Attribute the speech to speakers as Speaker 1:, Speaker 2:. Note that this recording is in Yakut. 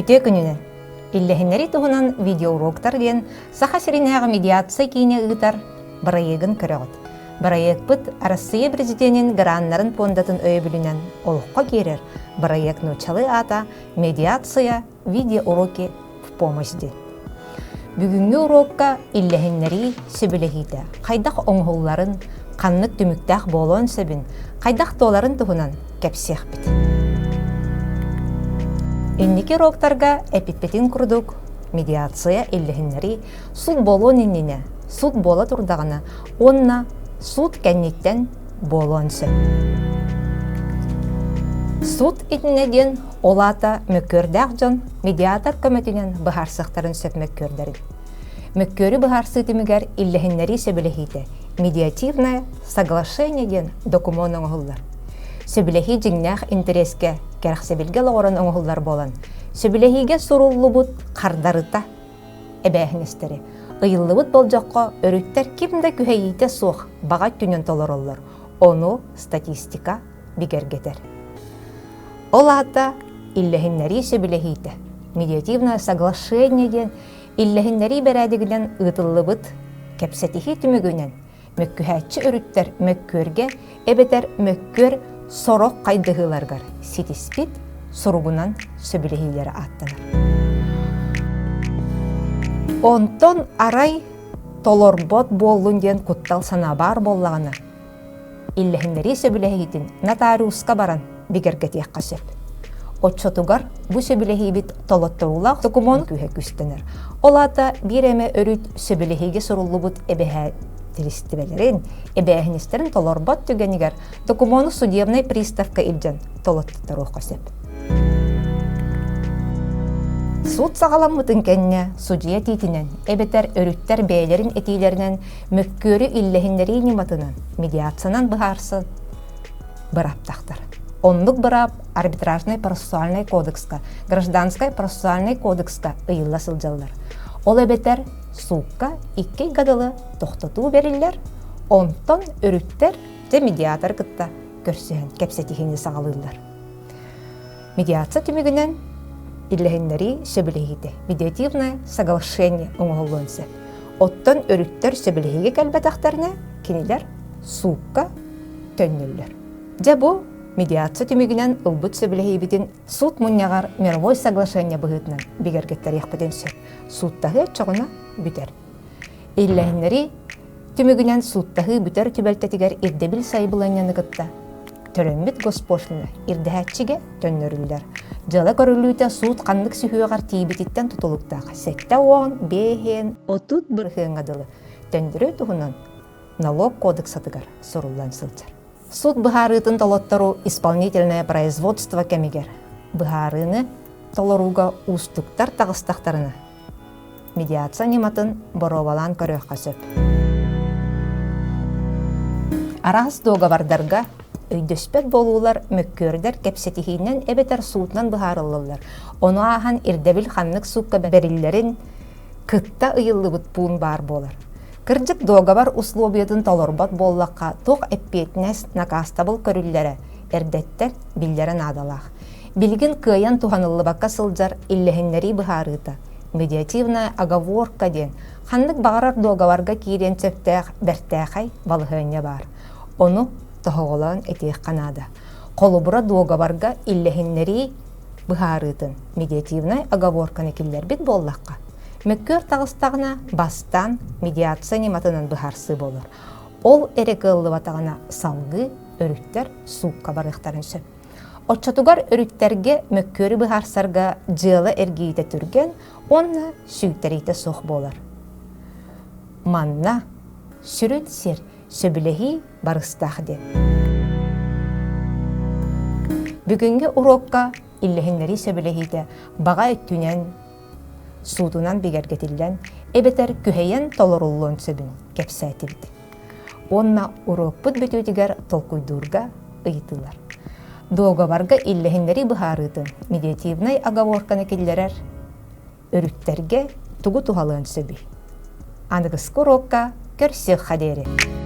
Speaker 1: Үтүө күнүнэн! Иллэһиннэрии туһунан видеоуроктар диэн Саха сиринээҕи медиация киинэ ыытар бырайыагын көрөҕүт. Бырайыакпыт Арассыыйа Президенин граннарын пуондатын өйөбүлүнэн олоххо киирэр бырайыак нууччалыы аата «Медиация видеоуроки в помощь» диэн. Бүгүҥҥү уруокка иллэһиннэрии сөбүлэһиитэ хайдах оҥоһулларын, ханнык түмүктээх буолуон сөбүн, хайдах туоларын туһунан кэпсиэхпит. Инники уруоктарга эпиппитин курдук медиация иллэһиннэрии суут буолуон иннинэ, суут буола турдаҕына уонна суут кэнниттэн буолуон сөп. Суут итиннэ диэн ол аата мөккүөрдээх дьон медиатор көмөтүнэн быһаарсыахтарын сөп мөккүөрдэрин. Мөккүөрү быһаарсыы түмүгэр иллэһиннэрии сөбүлэһиитэ медиативное соглашение диэн докумуон оҥоһуллар. Сөбүлэһии дьиҥнээх интэриэскэ, кэрэхсэбилгэ олоҕуран оҥоһуллар буолан, сөбүлэһиигэ суруллубут хардарыта эбээһинэстэри ыйыллыбыт болдьоххо өрүттэр ким да күһэйиитэ суох баҕа өттүнэн толороллор, ону статистика бигэргэтэр. Ол аата иллэһиннэрии сөбүлэһиитэ, медиативное соглашение диэн иллэһиннэрии бэрээдэгинэн ыытыллыбыт кэпсэтиһии түмүгүнэн мөккүһээччи өрүттэр мөккүөргэ эбэтэр мөккүөр сорох хайдыһыыларыгар ситиспит суругунан сөбүлэһиилэрэ ааттанар. Онтон арай толорбот буоллун диэн куттал санаа баар буоллаҕына, иллэһиннэрии сөбүлэһиитин нотариуска баран бигэргэтиэххэ сөп. Оччотугар бу сөбүлэһиибит толотторуулаах докумуон күүһэ күүстэнэр. Ол аата биир эмэ өрүт сөбүлэһиигэ суруллубут эбэһээтилистибэлэрин, эбээһинэстэрин толорбот түгэнигэр докумуону судебнай приставка илдьэн толотторуохха сөп. Суут саҕаламмытын кэннэ судьуйа этиитинэн эбэтэр өрүттэр бэйэлэрин этиилэринэн мөккүөрү иллэһиннэрии ньыматынан медиациянан быһаарсан бырааптаахтар. Оннук быраап арбитражнай процессуальнай кодекска, гражданскай процессуальнай кодекска ыйылла сылдьаллар. Ол эбэтэр суукка икки ыйга дылы тохтотуу бэриллэр, онтон өрүттэр дьэ медиатор кытта көрсүһэн кэпсэтиһиини саҕалыыллар. Медиация түмүгүнэн иллэһиннэрии сөбүлэһиитэ медиативное соглашение оҥоһуллуон сөп. Оттон өрүттэр сөбүлэһиигэ кэлбэтэхтэринэ, кинилэр суукка төннөллөр. Дьэ бу медиация түмүгүнэн ылбыт сөбүлэһиибитин суут мунньаҕар мировой соглашение быһыытынан бигэргэттэриэхпитин сөп. Сууттаһыы оччоҕуна бүтэр. Иллэһиннэрии түмүгүнэн сууттаһыы бүтэр түбэлтэтигэр ирдэбил сайабылыанньаны кытта төлөммүт госпошлина ирдэһээччигэ төннөрүллэр. Дьыала көрүллүүтэ суут ханнык сүһүөҕэр тиийбититтэн тутулуктаах 75 30 бырыһыаҥҥа дылы төннөрүү туһунан налог кодексатыгар суруллан сылдьар. Суут быһаарыытын толотторуу исполнительное производство кэмигэр быһаарыыны толорууга уустуктар таҕыстахтарына медиация ньыматын боруобалаан көрүөххэ сөп. Араас дуогабардарга өйдөспөт буолуулар мөккүөрдэр кэпсэтиһиинэн эбэтэр суутунан быһаарыллаллар. Ону ааһан ирдэбил ханнык суукка бэриллэрин кытта ыйыллыбыт пуун баар буолар. Кырдьык дуогабар услуобуйатын толорбот буоллахха туох эппиэтинэс, накаастабыл көрүллэрэ эрдэттэн биллэрэ наадалаах. Билигин кыайан туһаныллыбакка сылдьар иллэһиннэрии быһаарыыта медиативная оговорка диэн ханнык баҕарар дуогабарга киириэн сөптөөх бэртээхэй балаһыанньа баар. Ону тоһоҕолоон этиэххэ наада. Холобура дуогабарга иллэһиннэрии быһаарыытын медиативнай оговорканы киллэрбит буоллахха, мөккүөр таҕыстаҕына бастаан медиация ньыматынан быһаарсыы буолар. Ол эрэ кыаллыбатаҕына салгыы өрүттэр суукка барыахтарын сөп. Оччотугар өрүттэргэ мөккүөрү быһаарсарга дьыала эргийиитэ түргэн уонна сүүйтэриитэ суох буолар. Манна сүрүн сир сөбүлэһии барыстаах диэн. Бүгүҥҥү уруокка иллэһиннэрии сөбүлэһиитэ баҕа өттүнэн суутунан бигэргэтиллэн эбэтэр күһэйэн толоруллуон сөбүн кэпсээтибит. Уонна уруокпут бүтүүтүгэр толкуйдуурга ыйытыылар. Дуогабарга иллэһиннэрии быһаарыытын медиативнай оговорканы киллэрэр өрүттэргэ тугу туһалыан сөбүй? Аныгыскы уруокка көрсүөххэ диэри!